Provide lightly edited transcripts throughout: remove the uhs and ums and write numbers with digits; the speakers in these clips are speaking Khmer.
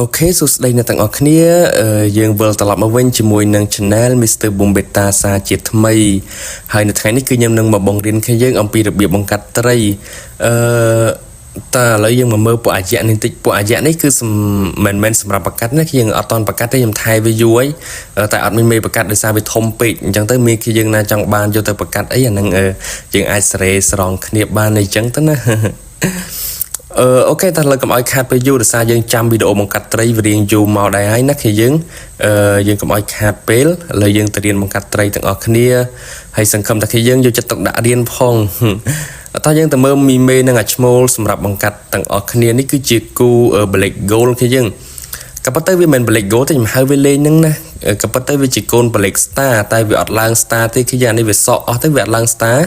OK សួស្តីអ្នកទាំងអស់គ្នាយើងវិលត្រឡប់មកវិញជាមួយនឹង Channel Mr. Boom Beta សាជាថ្មីហើយនៅថ្ងៃនេះគឺខ្ញុំនឹងមកបង្រៀនគ្នាយើងអំពីរបៀបបង្កាត់ត្រីអឺតើឥឡូវយើងមកមើលពួកអាយៈនេះបន្តិចពួកអាយៈនេះគឺសំមិនមែនសម្រាប់បង្កាត់ណាយើងអត់តន់បង្កាត់ទេខ្ញុំថែវាយូរហើយតែអត់មានមេបង្កាត់ដោយសារវាធំពេកអញ្ចឹងទៅមានគ្នាយើងណាចង់បានយកទៅបង្កាត់អីអាហ្នឹងយើងអាចសេរីស្រង់គ្នាបានអីចឹងទៅណា OK តោះលើកុំឲ្យខាតពេលយូរដោយសារយើងចាំវីដេអូបង្កាត់ត្រីវារៀងយូរមកដែរហើយណាគឺយើងយើងកុំឲ្យខាតពេលឥឡូវយើងទៅរៀនបង្កាត់ត្រីទាំងអស់គ្នាហើយសង្ឃឹមថាគឺយើងយកចិត្តទុកដាក់រៀនផងតោះយើងទៅមើលមីមេនិងអាឈ្មោលសម្រាប់បង្កាត់ទាំងអស់គ្នានេះគឺជាគូ Black Gold គឺយើងក៏ប៉ុន្តែវាមិន Black Gold ទេខ្ញុំហៅវាលេងហ្នឹងណាក៏ប៉ុន្តែវាជាកូន Black Star តែវាអត់ឡើង Star ទេគឺយ៉ាងនេះវាសក់អស់ទៅវាអត់ឡើង Star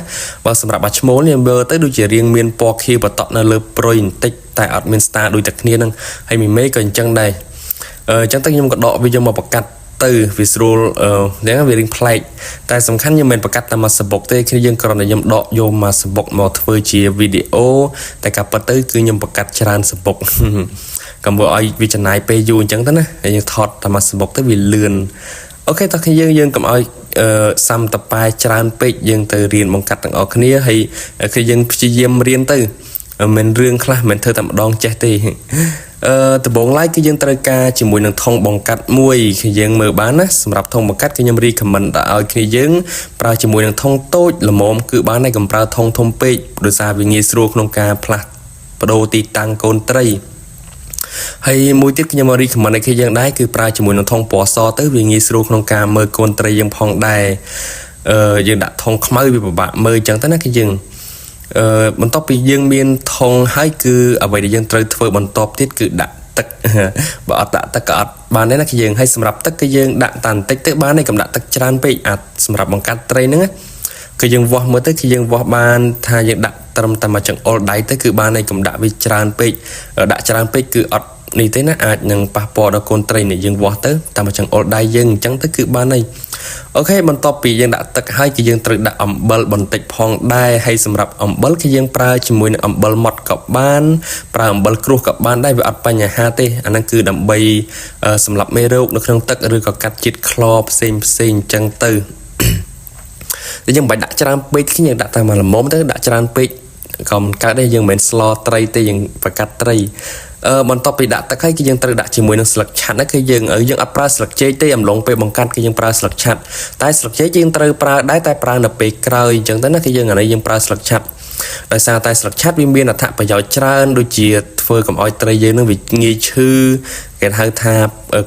បើសម្រាប់អាឈ្មោលនេះមើលទៅដូចជារៀងមានពណ៌ខៀវបតក់នៅលើប្រុយបន្តិចតែអត់មាន Star ដូចតែគ្នាហ្នឹងហើយមីមេក៏អញ្ចឹងដែរអញ្ចឹងទៅខ្ញុំក៏ដកវាយកមកបង្កាត់ទៅវាស្រួលអឺហ្នឹងវារៀងប្លែកតែសំខាន់ខ្ញុំមិនបង្កាត់តែមួយសបុកទេគឺយើងគ្រាន់តែខ្ញុំដកយកមកសបុកមកធ្វើជាវីដេអូតែការពិតទៅគឺខ្ញុំបង្កាត់ច្រើនសបុក កុំឲ្យវាចំណាយពេលយូរអញ្ចឹងទៅណាហើយយើងថតតែមួយសបុកទៅវាលឿន OK តោះគ្នាយើងយើងកុំឲ្យអឺសាំតប៉ែច្រើនពេកយើងទៅរៀនបង្កាត់ទាំងអស់គ្នាហើយគឺយើងព្យាយាមរៀនទៅមិនរឿងខ្លះមិនធ្វើតែម្ដងចេះទេដំបូងឡើយគឺយើងត្រូវការជាមួយនឹងថងបង្កាត់មួយគឺយើងមើលបានណាសម្រាប់ថងបង្កាត់គឺខ្ញុំ recommend ដល់ឲ្យគ្នាយើងប្រើជាមួយនឹងថងតូចល្មមគឺបានហើយកុំប្រើថងធំពេកដោយសារវាងាយស្រួលក្នុងការផ្លាស់ប្ដូរទីតាំងកូនត្រីហើយមួយទៀតខ្ញុំមក recommend ឲ្យគ្នាយើងដែរគឺប្រើជាមួយនឹងថងពណ៌សទៅវាងាយស្រួលក្នុងការមើលកូនត្រីយើងផងដែរយើងដាក់ថងខ្មៅវាពិបាកមើលអញ្ចឹងទៅណាគឺយើងបន្ទាប់ពីយើងមានថងហើយគឺអ្វីដែលយើងត្រូវធ្វើបន្ទាប់ទៀតគឺដាក់ទឹកបើអត់ដាក់ទឹកក៏អត់បានដែរណាគឺយើងហើយសម្រាប់ទឹកគឺយើងដាក់តែបន្តិចទៅបានទេកុំដាក់ទឹកច្រើនពេកអាចសម្រាប់បង្កាត់ត្រីហ្នឹងគឺយើងវាស់មើលទៅគឺយើងវាស់បានថាយើងដាក់ត្រឹមតែមួយចង្អុលដៃទៅគឺបានហើយកុំដាក់វាច្រើនពេកដាក់ច្រើនពេកគឺអត់នេះទេណាអាចនឹងប៉ះពាល់ដល់កូនត្រីនេះយើងវាស់ទៅតាមមួយចង្អុលដៃយើងអញ្ចឹងទៅគឺបានហើយ OK បន្ទាប់ពីយើងដាក់ទឹកហើយគឺយើងត្រូវដាក់អំបិលបន្តិចផងដែរហើយសម្រាប់អំបិលគឺយើងប្រើជាមួយនឹងអំបិលម៉ត់ក៏បានប្រើអំបិលក្រួសក៏បានដែរវាអត់បញ្ហាទេអាហ្នឹងគឺដើម្បីសម្រាប់មេរោគនៅក្នុងទឹកឬក៏កាត់ជាតិក្លរផ្សេងផ្សេងអញ្ចឹងទៅតែយើងមិនបាច់ដាក់ច្រើនពេកគឺយើងដាក់តែមួយល្មមទៅដាក់ច្រើនពេកក៏មិនកើតដែរយើងមិនមែនស្លត្រីទេយើងប្រកាត់ត្រីបន្ទាប់ពីដាក់ទឹកហើយគឺយើងត្រូវដាក់ជាមួយនឹងស្លឹកឆាត់ហ្នឹងគឺយើងយើងអត់ប្រើស្លឹកចេកទេអំឡុងពេលបង្កាត់គឺយើងប្រើស្លឹកឆាត់តែស្លឹកចេកយើងត្រូវប្រើដែរតែប្រើនៅពេលក្រោយអញ្ចឹងទៅណាគឺយើងអានេះយើងប្រើស្លឹកឆាត់ដោយសារតែស្លឹកឆាត់វាមានអត្ថប្រយោជន៍ច្រើនដូចជាធ្វើកុំឲ្យត្រីយើងនឹងវាងាយឈឺគេហៅថា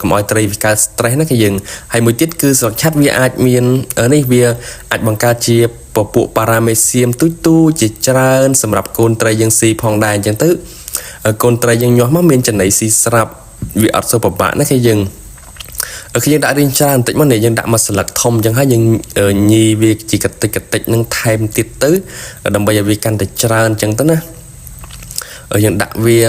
កុំឲ្យត្រីវាកើត stress ណាគឺយើងហើយមួយទៀតគឺស្លឹកឆាត់វាអាចមាននេះវាអាចបង្កើតជាពពួកប៉ារ៉ាមេសៀមទូចទូចជាច្រើនសម្រាប់កូនត្រីយើងស៊ីផងដែរអញ្ចឹងទៅកូនត្រីយើងញាស់មកមានចំណីស៊ីស្រាប់វាអត់សូវពិបាកណាគឺយើងគឺយើងដាក់រៀងច្រើនបន្តិចមកនេះយើងដាក់មកស្លឹកធំអញ្ចឹងហើយយើងញីវាជាកតិចកតិចនឹងថែមទៀតទៅដើម្បីឲ្យវាកាន់តែច្រើនអញ្ចឹងទៅណាយើងដាក់វា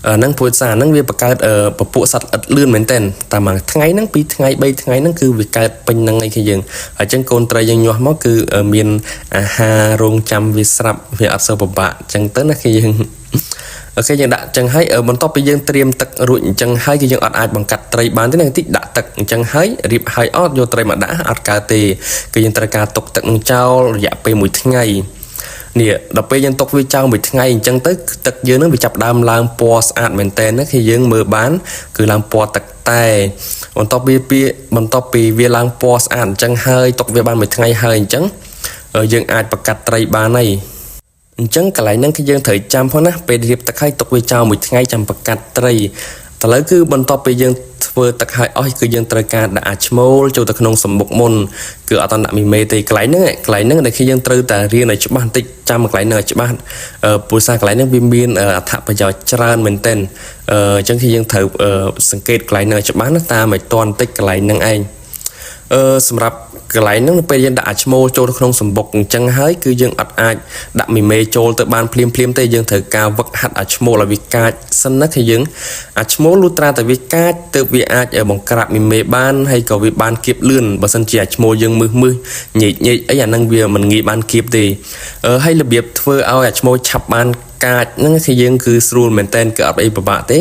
ហ្នឹងព្រោះសារហ្នឹងវាបង្កើតពពួកសត្វល្អិតលឿនមែនតើតាមមួយថ្ងៃហ្នឹង2ថ្ងៃ3ថ្ងៃហ្នឹងគឺវាកើតពេញហ្នឹងអីគឺយើងអញ្ចឹងកូនត្រីយើងញាស់មកគឺមានអាហាររងចាំវាស្រាប់វាអត់សូវពិបាកអញ្ចឹងទៅណាគឺយើង OK យើងដាក់អញ្ចឹងហើយបន្ទាប់ពីយើងត្រៀមទឹករួចអញ្ចឹងហើយគឺយើងអត់អាចបង្កាត់ត្រីបានទេណាតិចដាក់ទឹកអញ្ចឹងហើយរៀបហើយអត់យកត្រីមកដាក់អត់កើតទេគឺយើងត្រូវការទុកទឹកនឹងចោលរយៈពេល1ថ្ងៃនេះដល់ពេលយើងទុកវាចោលមួយថ្ងៃអញ្ចឹងទៅទឹកយើងនឹងវាចាប់ដើមឡើងពណ៌ស្អាតមែនតើណាគឺយើងមើលបានគឺឡើងពណ៌ទឹកតែបន្ទាប់ពីវាឡើងពណ៌ស្អាតអញ្ចឹងហើយទុកវាបានមួយថ្ងៃហើយអញ្ចឹងយើងអាចបង្កាត់ត្រីបានហើយអញ្ចឹងកន្លែងហ្នឹងគឺយើងត្រូវចាំផងណាពេលរៀបទឹកហើយទុកវាចោលមួយថ្ងៃចាំបង្កាត់ត្រីឥឡូវគឺបន្ទាប់ពីយើងធ្វើទឹកហើយអស់គឺយើងត្រូវការដាក់អាឈ្មោលចូលទៅក្នុងសម្បុកមុនគឺអត់តដាក់មីមេទេកន្លែងហ្នឹងកន្លែងហ្នឹងដែលគឺយើងត្រូវតែរៀនឲ្យច្បាស់បន្តិចចាំកន្លែងហ្នឹងឲ្យច្បាស់ព្រោះសារកន្លែងហ្នឹងវាមានអត្ថប្រយោជន៍ច្រើនមែនទែនអញ្ចឹងគឺយើងត្រូវសង្កេតកន្លែងហ្នឹងឲ្យច្បាស់ណាតាមឲ្យតន់បន្តិចកន្លែងហ្នឹងឯងសម្រាប់កន្លែងហ្នឹងនៅពេលយើងដាក់អាឈ្មោលចូលក្នុងសម្បុកអញ្ចឹងហើយគឺយើងអត់អាចដាក់មីមេចូលទៅបានភ្លាមភ្លាមទេយើងត្រូវការវឹកហាត់អាឈ្មោលឲ្យវាកាចសិនណាគឺយើងអាឈ្មោលលុះត្រាតែវាកាចទើបវាអាចបង្ក្រាបមីមេបានហើយក៏វាបានគៀបលឿនបើសិនជាអាឈ្មោលយើងមឹសមឹសញែកញែកអីអាហ្នឹងវាមិនងាយបានគៀបទេហើយរបៀបធ្វើឲ្យអាឈ្មោលឆាប់បាន កាចហ្នឹងគឺយើងគឺស្រួលមែនតែនគឺអត់អីពិបាកទេ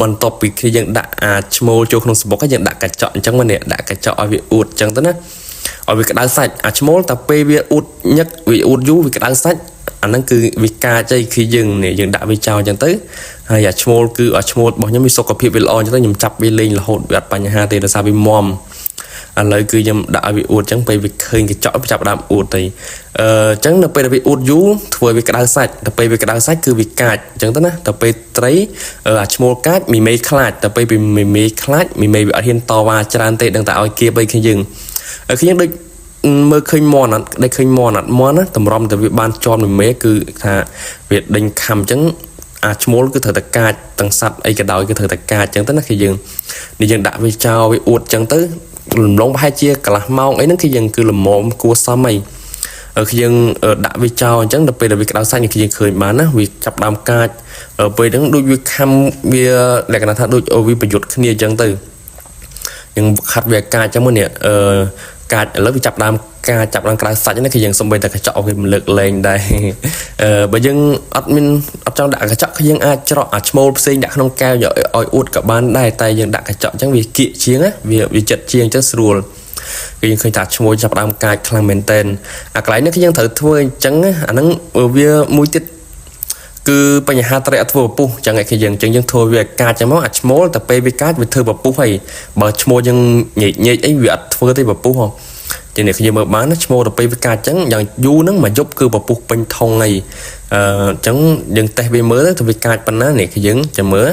បន្ទាប់ពីគឺយើងដាក់អាឈ្មោលចូលក្នុងសំបុកហើយយើងដាក់កញ្ចក់អញ្ចឹងមកនេះដាក់កញ្ចក់ឲ្យវាអួតអញ្ចឹងទៅណាឲ្យវាក្តៅសាច់អាឈ្មោលតែពេលវាអួតញឹកវាអួតយូរវាក្តៅសាច់អាហ្នឹងគឺវាកាចអីគឺយើងនេះយើងដាក់វាចោលអញ្ចឹងទៅហើយអាឈ្មោលគឺអាឈ្មោលរបស់ខ្ញុំវាសុខភាពវាល្អអញ្ចឹងទៅខ្ញុំចាប់វាលេងរហូតវាអត់បញ្ហាទេដោយសារវាមាំឥឡូវគឺខ្ញុំដាក់ឲ្យវាអួតអញ្ចឹងពេលវាឃើញកញ្ចក់វាចាប់ដើមអួតទៅអញ្ចឹងនៅពេលដែលវាអួតយូរធ្វើឲ្យវាក្តៅសាច់ទៅពេលវាក្តៅសាច់គឺវាកាចអញ្ចឹងទៅណាទៅពេលត្រីអាឈ្មោលកាចមីមេខ្លាចទៅពេលមីមេខ្លាចមីមេវាអត់ហ៊ានតវ៉ាច្រើនទេដឹងតែឲ្យគៀបអីគ្នាយើងគ្នាយើងដូចមើលឃើញមន់អត់ដែលឃើញមន់អត់មន់ណាតម្រាំតែវាបានជាប់មីមេគឺថាវាដេញខំអញ្ចឹងអាឈ្មោលគឺត្រូវតែកាចទាំងសัตว์អីក៏ដោយគឺត្រូវតែកាចអញ្ចឹងទៅណាគឺយើងនេះយើងដាក់វាចោលវាអួតអញ្ចឹងទៅលំលងប្រហែលជាកន្លះម៉ោងអីហ្នឹងគឺយើងគឺល្មមគួសមអីគឺយើងដាក់វាចោលអញ្ចឹងដល់ពេលដែលវាក្តៅសាច់គឺយើងឃើញបានណាវាចាប់ដើមកាចពេលហ្នឹងដូចវាខំវាលក្ខណៈថាដូចវាប្រយុទ្ធគ្នាអញ្ចឹងទៅយើងខាត់វាកាចអញ្ចឹងមកនេះអឺកាចឥឡូវវាចាប់ដើមការចាប់ឡើងក្រៅសាច់ហ្នឹងគឺយើងសំបីតែកញ្ចក់វាមិនលើកលែងដែរអឺបើយើងអត់មានអត់ចង់ដាក់កញ្ចក់គឺយើងអាចច្រកអាឈ្មោលផ្សេងដាក់ក្នុងកែវឲ្យអួតក៏បានដែរតែយើងដាក់កញ្ចក់អញ្ចឹងវាគៀកជាងណាវាចិត្តជាងអញ្ចឹងស្រួលគឺយើងឃើញថាឈ្មោះចាប់ដើមកាចខ្លាំងមែនតែនអាកន្លែងនេះគឺយើងត្រូវធ្វើអញ្ចឹងអាហ្នឹងវាមួយទៀតគឺបញ្ហាត្រីអត់ធ្វើពពុះចឹងឯងគឺយើងចឹងយើងធ្វើវាកាចចឹងមកអាឈ្មោលតែពេលវាកាចវាធ្វើពពុះហើយបើឈ្មោលយើងញែកញែកអីវាអត់ធ្វើទេពពុះហ៎ជានេះខ្ញុំមើលបានឈ្មោះទៅពេលវាកាចចឹងយ៉ាងយូរហ្នឹងមកយប់គឺពពុះពេញថងហើយអឺចឹងយើងតេស្តវាមើលទៅវាកាចប៉ុណ្ណានេះគឺយើងចាំមើល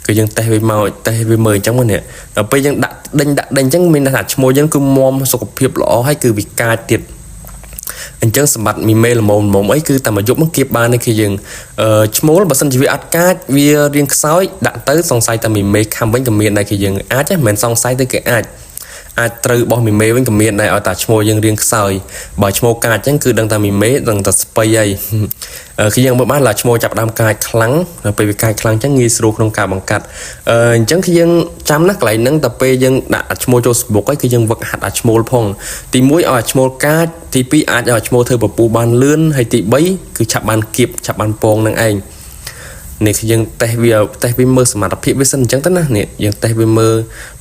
គឺយើងតេស្តវាមកតេស្តវាមើលអញ្ចឹងមកនេះដល់ពេលយើងដាក់ដេញដាក់ដេញអញ្ចឹងមានន័យថាឈ្មោះយើងគឺមសុខភាពល្អហើយគឺវាកាចទៀតអញ្ចឹងសម្បត្តិមីមេល្មមល្មមអីគឺតែមួយយប់មកគៀបបានទេគឺយើងឈ្មោលបើសិនជាវាអត់កាចវារៀងខ្សោយដាក់ទៅសង្ស័យតែមីមេខំវិញក៏មានដែរគឺយើងអាចមិនមែនសង្ស័យទេគឺអាចត្រូវបោះមីមេវិញក៏មានដែរឲ្យតែឈ្មោះយើងរៀងខ្សោយបើឈ្មោះកាចអញ្ចឹងគឺដឹងតែមីមេដឹងតែស្បៃហើយគឺយើងមើលបានឡាឈ្មោះចាប់ដើមកាចខ្លាំងដល់ពេលវាកាចខ្លាំងអញ្ចឹងងាយស្រួលក្នុងការបង្កាត់អញ្ចឹងគឺយើងចាំណាកន្លែងហ្នឹងតែពេលយើងដាក់ឈ្មោះចូលស្បុកហើយគឺយើងវឹកហាត់អាឈ្មោលផងទី1ឲ្យអាឈ្មោលកាចទី2អាចឲ្យអាឈ្មោលធ្វើពពុះបានលឿនហើយទី3គឺឆាប់បានគៀបឆាប់បានពងនឹងឯងនេះគឺយើងតេស្តវាតេស្តវាមើលសមត្ថភាពវាសិនអញ្ចឹងទៅណានេះយើងតេស្តវាមើល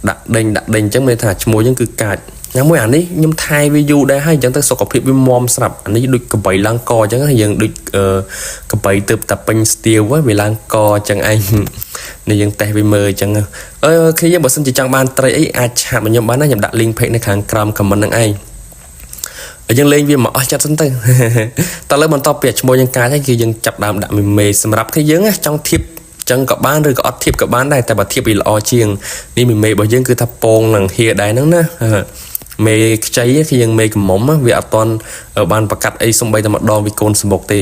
ដាក់ដេញដាក់ដេញអញ្ចឹងមានថាឈ្មោះយើងគឺកាចញ៉ាំមួយអានេះខ្ញុំថែវាយូរដែរហើយអញ្ចឹងទៅសុខភាពវាមាំស្រាប់អានេះដូចកបីឡើងកអញ្ចឹងយើងដូចកបីទៅតែពេញស្ទាវវាឡើងកអញ្ចឹងឯងនេះយើងតេស្តវាមើលអញ្ចឹងអឺគ្នាយើងបើសិនជាចង់បានត្រីអីអាចឆាតមកខ្ញុំបានណាខ្ញុំដាក់ link page នៅខាងក្រោម comment ហ្នឹងឯងយើងលេងវាមកអស់ចិត្តសិនទៅតើលើបន្ទាប់ពីឈ្មោះយើងកាចហើយគឺយើងចាប់ដើមដាក់មីមេសម្រាប់គឺយើងចង់ធៀបចឹងក៏បានឬក៏អត់ធៀបក៏បានដែរតែបើធៀបវាល្អជាងនេះមីមេរបស់យើងគឺថាពងនឹងហៀដែរហ្នឹងណាមេខ្ចីគឺយើងមេកំមុំវាអត់តន់បានប្រកាសអីសំបីតែម្ដងវាកូនសម្បុកទេ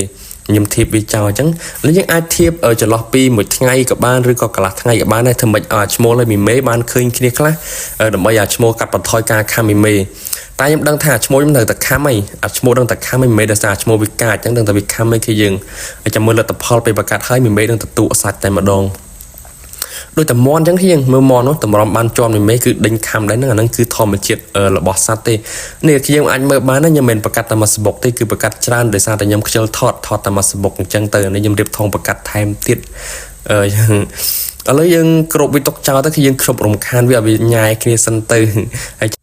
ខ្ញុំធៀបវាចោលអញ្ចឹងយើងអាចធៀបចន្លោះពីមួយថ្ងៃក៏បានឬក៏កន្លះថ្ងៃក៏បានដែរធ្វើម៉េចឲ្យឈ្មោះឲ្យមីមេបានឃើញគ្នាខ្លះដើម្បីឲ្យឈ្មោះកាត់បន្ថយការខំមីមេតែខ្ញុំដឹងថាឈ្មោះខ្ញុំនៅតែខំអីអាឈ្មោះដឹងតែខំអីមីមេដោយសារឈ្មោះវាកាចអញ្ចឹងដឹងតែវាខំអីគឺយើងចាំមើលលទ្ធផលពេលប្រកាសហើយមីមេនឹងទទួលសាច់តែម្ដងដូចតែមន់អញ្ចឹងយើងមើលមន់នោះតម្រាំបានជាប់មីមេគឺដេញខំដែរហ្នឹងអាហ្នឹងគឺធម្មជាតិរបស់សត្វទេនេះខ្ញុំអាចមើលបានណាខ្ញុំមិនប្រកាសតែមួយសបុកទេគឺប្រកាសច្រើនដោយសារតែខ្ញុំខ្ជិលថតតែមួយសបុកអញ្ចឹងទៅនេះខ្ញុំរៀបថងប្រកាសថែមទៀតអឺឥឡូវយើងគ្រប់វាទុកចោលទៅគឺយើងគ្រប់រំខានវាឲ្យវាញ៉ែគ្នាសិនទៅហើយ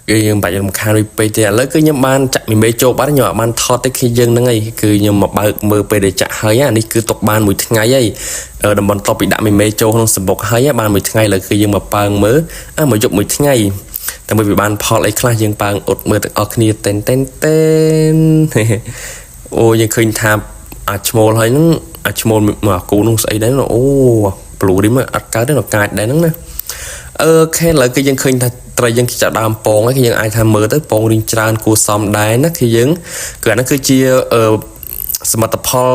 គឺយើងបាច់រំខានវាពេកទេឥឡូវគឺខ្ញុំបានចាក់មីមេចូលបាត់ខ្ញុំអត់បានថតទេគឺយើងហ្នឹងឯងគឺខ្ញុំមកបើកមើលពេលដែលចាក់ហើយអានេះគឺទុកបានមួយថ្ងៃហើយតំបន់តបពីដាក់មីមេចូលក្នុងសំបុកហើយបានមួយថ្ងៃឥឡូវគឺយើងមកប៉ើងមើលមួយយប់មួយថ្ងៃតែមួយវាបានផលអីខ្លះយើងប៉ើងអ៊ុតមើលទាំងអស់គ្នាតែនតែនតែនអូយើងឃើញថាអាឈ្មោលហើយហ្នឹងអាឈ្មោលមកគូនោះស្អីដែរអូប្លូរីមអត់កើតទេកាចដែរហ្នឹងណាអឺខេឥឡូវគឺយើងឃើញថាត្រីយើងចាប់ដើមពងហើយគឺយើងអាចថាមើលទៅពងរៀងច្រើនគួរសមដែរណាគឺយើងគឺអាហ្នឹងគឺជាសមិទ្ធផល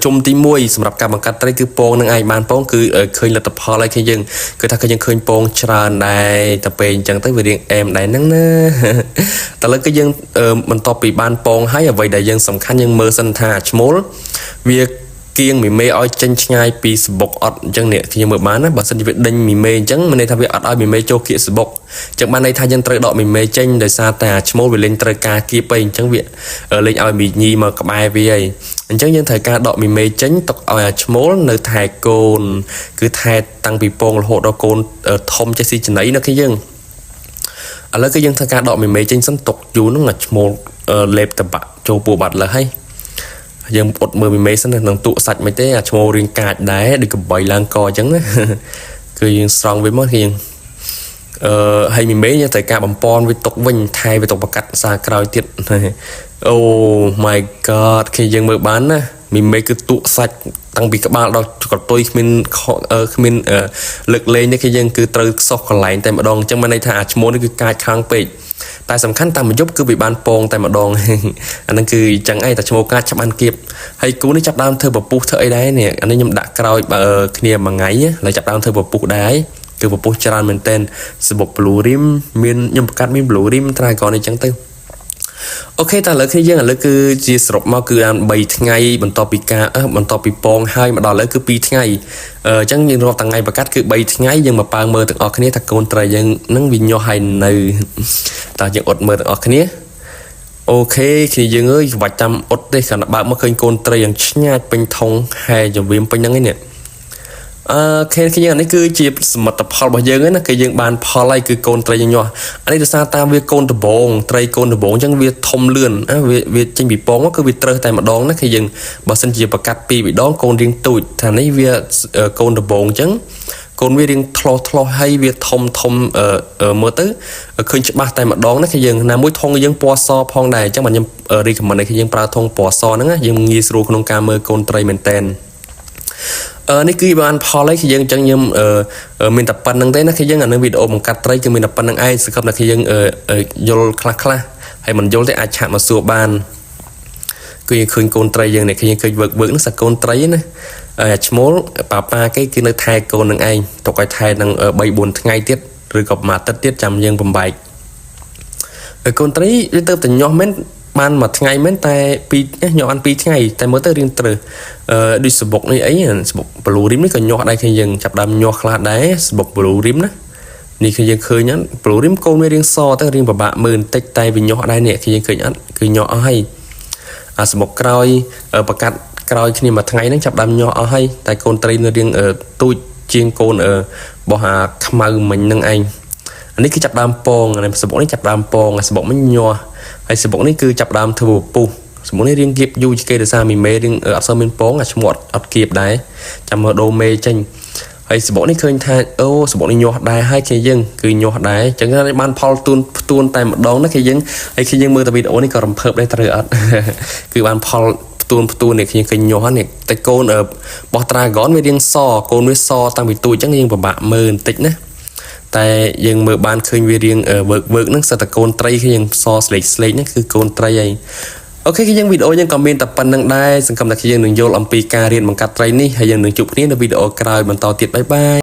ជុំទី1សម្រាប់ការបង្កាត់ត្រីគឺពងនឹងឯងបានពងគឺឃើញលទ្ធផលហើយគឺយើងគឺថាគឺយើងឃើញពងច្រើនដែរតែពេលអញ្ចឹងទៅវារៀងអែមដែរហ្នឹងណាតែឥឡូវគឺយើងបន្ទាប់ពីបានពងហើយអ្វីដែលយើងសំខាន់យើងមើលសិនថាឈ្មោលវាគៀងមីមេឲ្យចេញឆ្ងាយពីសបុកអត់អញ្ចឹងនេះខ្ញុំមើលបានណាបើសិនជាវាដេញមីមេអញ្ចឹងមានន័យថាវាអត់ឲ្យមីមេចូលគៀកសបុកអញ្ចឹងបានន័យថាយើងត្រូវដកមីមេចេញដោយសារតែអាឈ្មោលវាលេងត្រូវការគៀបពេកអញ្ចឹងវាលេងឲ្យមីញីមកក្បែរវាហើយអ អញ្ចឹងយើងត្រូវការដកមីមេចេញទុកឲ្យអាឈ្មោលនៅថែកូនគឺថែតាំងពីពងរហូតដល់កូនធំចេះស៊ីចំណីណាគេយើងឥឡូវគឺយើងធ្វើការដកមីមេចេញសិនទុកយូរហ្នឹងអាឈ្មោលលេបតបាក់ចូលពោះបាត់លើហើយយើងអត់មើលមីមេសិននឹងទក់សាច់មិនទេអាឈ្មោលរៀងកាចដែរដូចកបីឡើងកអញ្ចឹងណាគឺយើងស្រង់វាមកគឺយើងអឺហើយមីមេយើងត្រូវការបំពន់វាទុកវិញថែវាទុកប្រកាត់សារក្រោយទៀតអូ my god គេយើងមើលបានណាមីមេគឺទក់សាច់តាំងពីក្បាលដល់កតុយគ្មានគ្មានលើកលែងនេះគេយើងគឺត្រូវសោះកន្លែងតែម្ដងអញ្ចឹងមានន័យថាអាឈ្មោះនេះគឺកាចខ្លាំងពេកតែសំខាន់តាមយប់គឺវាបានពងតែម្ដងអាហ្នឹងគឺអញ្ចឹងឯងតែឈ្មោះកាចច្បាស់គៀបហើយគូនេះចាប់ដើមធ្វើពពុះធ្វើអីដែរនេះអានេះខ្ញុំដាក់ក្រោយបើគ្នាមួយថ្ងៃហើយចាប់ដើមធ្វើពពុះដែរគឺពពុះច្រើនមែនទែនសបុក blue rim មានខ្ញុំបង្កាត់មាន blue rim dragon អីចឹងទៅOK តើឥឡូវគ្នាយើងឥឡូវគឺជាសរុបមកគឺបាន3ថ្ងៃបន្ទាប់ពីការបន្ទាប់ពីពងហើយមកដល់ឥឡូវគឺ2ថ្ងៃអញ្ចឹងយើងរាប់ថ្ងៃប្រកាសគឺ3ថ្ងៃយើងមកប៉ើងមើលទាំងអស់គ្នាថាកូនត្រីយើងនឹងវាញាស់ហើយនៅតើយើងអត់មើលទាំងអស់គ្នាOK គ្នាយើងអើយបាច់ចាំអត់ទេគ្រាន់តែបើកមកឃើញកូនត្រីយ៉ាងឆ្ញាចពេញថងហែចវៀមពេញហ្នឹងឯងនេះអឺខេគ្នានេះគឺជាសមិទ្ធផលរបស់យើងណាគឺយើងបានផលហើយគឺកូនត្រីយើងញាស់អានេះដោយសារតាមវាកូនដបងត្រីកូនដបងអញ្ចឹងវាធំលឿនណាវាវាចេញពីពងគឺវាត្រឹសតែម្ដងណាគឺយើងបើសិនជាប្រកាត់ពីរដងកូនរៀងទូចថានេះវាកូនដបងអញ្ចឹងកូនវារៀងឆ្លោះឆ្លោះហើយវាធំធំមើលទៅឃើញច្បាស់តែម្ដងណាគឺយើងណាមួយធុងយើងពណ៌សផងដែរអញ្ចឹងបាទខ្ញុំ recommend ឲ្យយើងប្រើធុងពណ៌សហ្នឹងយើងងាយស្រួលក្នុងការមើលកូនត្រីមែនតែនអឺនេះគឺបានផលហើយគឺយើងអញ្ចឹងខ្ញុំមានតែប៉ុណ្្នឹងទេណាគឺយើងអានឹងវីដេអូបង្កាត់ត្រីគឺមានតែប៉ុណ្្នឹងឯងសង្ឃឹមថាគឺយើងយល់ខ្លះខ្លះហើយមិនយល់ទេអាច chat មកសួរបានគឺយើងឃើញកូនត្រីយើងនេះគឺយើងឃើញវើកវើកហ្នឹងសាកូនត្រីណាហើយអាឈ្មោលប៉ាប៉ាគេគឺនៅថែកូននឹងឯងទុកឲ្យថែនឹង3 4ថ្ងៃទៀតឬក៏មួយអាទិត្យទៀតចាំយើងបំបែកហើយកូនត្រីវាទៅតែញាស់មែនបានមួយថ្ងៃមែនតែពីរញាស់បាន2ថ្ងៃតែមើលទៅរៀងត្រឹសអឺដូចសបុកនេះអីសបុក blue rim នេះក៏ញាស់ដែរឃើញយើងចាប់ដើមញាស់ខ្លះដែរសបុក blue rim ណានេះគឺយើងឃើញ blue rim កូនវារៀងសទៅរៀងពិបាកមើលបន្តិចតែវាញាស់ដែរនេះគឺយើងឃើញអត់គឺញាស់អស់ហើយអាសបុកក្រោយប្រកាត់ក្រោយគ្នាមួយថ្ងៃហ្នឹងចាប់ដើមញាស់អស់ហើយតែកូនត្រីនៅរៀងទូចជាងកូនរបស់អាខ្មៅមិញហ្នឹងឯងអានេះគឺចាប់ដើមពងអានេះសបុកនេះចាប់ដើមពងអាសបុកមិញញាស់ហើយសបុកនេះគឺចាប់ដើមធ្វើពពុះសបុកនេះរៀងគៀបយូរជាងគេដោយសារមីមេរៀងអត់សូវមានពងអាឈ្មោះអត់គៀបដែរចាំមើលដូមេចេញហើយសបុកនេះឃើញថាអូសបុកនេះញាស់ដែរហើយគេយើងគឺញាស់ដែរអញ្ចឹងបានផលទួនផ្ទួនតែម្ដងណាគេយើងហើយគេយើងមើលតែវីដេអូនេះក៏រំភើបដែរត្រូវអត់គឺបានផលផ្ទួនផ្ទួននេះខ្ញុំឃើញញាស់នេះតែកូនបោះ Dragon វារៀងសកូនវាសតាំងពីទូចអញ្ចឹងយើងពិបាកមើលបន្តិចណាតែយើងមើលបានឃើញវារៀងវើកវើកហ្នឹងសិតតែកូនត្រីគឺយើងសស្លេកស្លេកហ្នឹងគឺកូនត្រីហើយ OK គឺយើងវីដេអូយើងក៏មានតែប៉ុណ្្នឹងដែរសង្ឃឹមថាយើងនឹងយល់អំពីការរៀនបង្កាត់ត្រីនេះហើយយើងនឹងជួបគ្នានៅវីដេអូក្រោយបន្តទៀត bye bye.